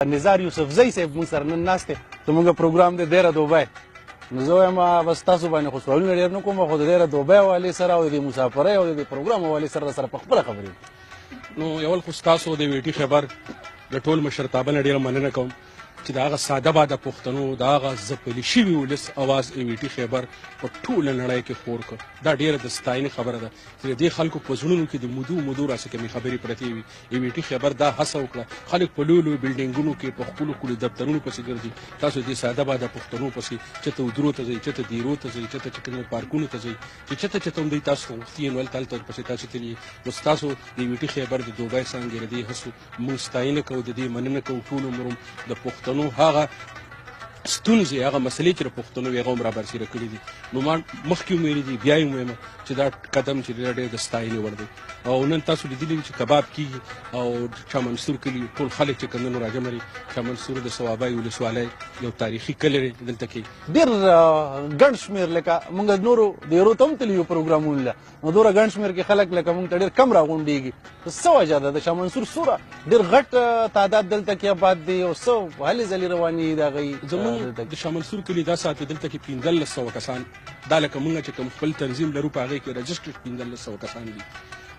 نظار یوسفزی صاحب موږ سره نن ناست دی. زموږ پروګرام دی دیره دوبۍ. نو زه وایم بس تاسو باندې خو سوالونه ډېر نه کوم، خو د دیره دوبۍ حوالې سره او د دې مسافرۍ او د دې پروګرام حوالې سره سره په خپله خبرې وکړو. نو اول خو ستاسو د وي ټي خبر د ټول مشرتابه نه ډېره مننه کوم چې د هغه ساده باده پښتنو، د هغه ځپلي شوي ولس اواز ای وي ټي خیبر په ټوله نړۍ کې خور کړ. دا ډېره د ستاینې خبره ده چې د دې خلکو په زړونو کې د مودو مودو راسې کمې خبرې پرتې وي. ای وي ټي خیبر دا هڅه وکړه، خلک په لویو لویو بلډینګونو کې په خپلو خپلو دفترونو پسې ګرځي، تاسو دې ساده باده پښتنو پسې چېرته ودرو ته ځئ، چېرته دیرو ته ځئ، چېرته چې کوم پارکونو ته ځئ، چې چېرته چېرته هم دوی تاسو ته غوښتي یې، نو هلته هلته ورپسې تاسو تللي. نو ستاسو د ای وي ټي خیبر د دوبۍ څانګې د دې هڅو موږ ستاینه کوو، د دې مننه کوو. ټول عمر هم د پښتنو هغه ستونزې، هغه مسلې چې د پښتنو وي، هغه هم رابرسېره کړي دي. نو ما مخکې هم ویلي دي، بیا یې هم وایم چې دا قدم چې دی ډېر د ستاینې وړ دی. او نن تاسو لیدلي چې کباب کېږي او شاه منصور کلي ټول خلک چې کوم نن راجمع دي. شاه منصور د صوابۍ ولسوالۍ یو تاریخي کلی دی. دلته کې ډېر ګڼ شمېر لکه موږ نورو ډېرو ته هم تللي یو پروګرامونو له، نو دومره ګڼ شمېر کې خلک لکه موږ ته ډېر کم راغونډېږي. څه وجه ده د شاه منصور څومره ډېر غټ تعداد دلته کې آباد دی او څه هلې ځلې روانې دي د هغوی؟ زموږ د شاه منصور کلي دا ساعت دلته کې 1500 کسان، دا لکه موږ چې کوم خپل تنظیم لرو په هغې کې رجسټر 1500 کسان دي.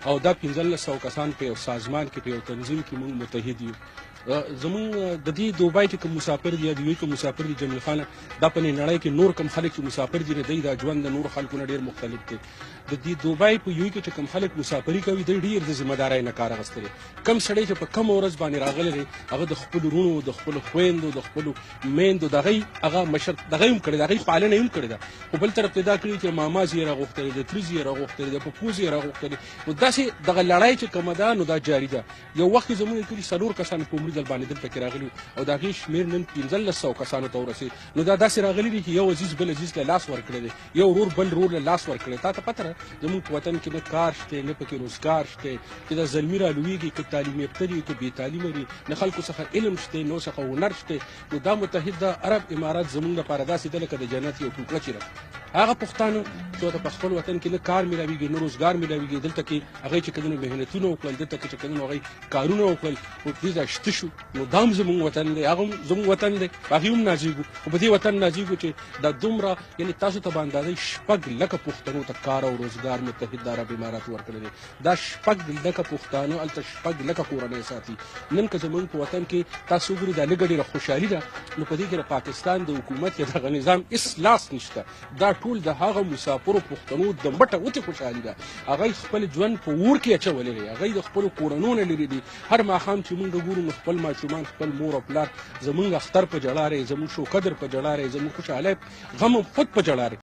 او دا 1500 کسان په یو سازمان کې، په یو تنظیم کې موږ متحد یو. زموږ د دې دوبۍ چې کوم مسافر دي یا د یو کوم مسافر دي جمیل خانه، دا په نړۍ کې نور کوم خلک چې مسافر دي، دوی دا ژوند د نورو خلکو نه ډېر مختلف دی. د دې دوبۍ په یو کې چې کوم خلک مسافري کوي، دوی ډېر د ذمه دارۍ نه کار اخیستی دی. کوم سړی چې په کومه ورځ باندې راغلی دی، هغه د خپلو وروڼو، د خپلو خویندو، د خپلو میندو دغه هغه مشر دغه یې هم کړې ده، هغه یې پالنه یې هم کړې ده. خو بل طرف ته دا کړي چې ماما زی یې راغوښتلی دی، تره زی یې راغوښتلی دی، پپو زی یې راغوښتلی دی. نو داسې دغه لړۍ چې کومه ده، نو دا جاري ده. یو وخت کې زموږ کلي 4 کسان په عمري ځل باندې دلته کې راغلي وو او د هغې شمېر نن 1500 کسانو ته ورسېد. نو دا داسې راغلي دي چې یو عزیز بل عزیز له لاس ورکړی دی، یو ورور بل ورور له لاس ورکړی. تا ته پته ده زموږ په وطن کې نه کار شته، نه پکې روزګار شته، چې دا زلمي رالویږي که تعلیم یافته دي که بې تعلیمه دي، نه خلکو څخه علم شته، نه څخه هنر شته. نو دا متحده عرب امارات زموږ لپاره داسې ده لکه د جنت یو ټوکړه چې ده. هغه پښتانه چې ورته په خپل وطن کې نه کار میلاویږي، نه روزګار میلاویږي، دلته کې هغوی چې کومونه محنتونه وکړل، دلته کې چې کومونه هغوی کارونه وکړل، نو دې ځای شته شو. نو دا هم زموږ وطن دی، هغه هم زموږ وطن دی، هغې هم نازېږو. خو په دې وطن نازېږو چې دا دومره، یعنې تاسو ته به اندازه 6 لکه پښتنو ته کار او روزګار متحده عرب امارات ورکړی دی. دا 6 لکه پښتانه هلته 6 لکه کورنۍ ساتي. نن که زموږ په وطن کې تاسو وګورئ دا لږه ډېره خوشحالي ده، نو په دې کې د پاکستان د حکومت یا دغه نظام هېڅ لاس نشته. دا ټول د هغه مسافرو پښتنو د مټه وتې خوشحالي ده. هغوی خپل ژوند په اور کې اچولی دی، هغوی د خپلو کورنو نه لرې دي. هر ماښام چې موږ ګورو نو خپل ماشومان، خپل مور او پلار زموږ اختر په ژړا دی، زموږ شوکدر په ژړا دی، زموږ خوشحالۍ غم هم خود په ژړا دی.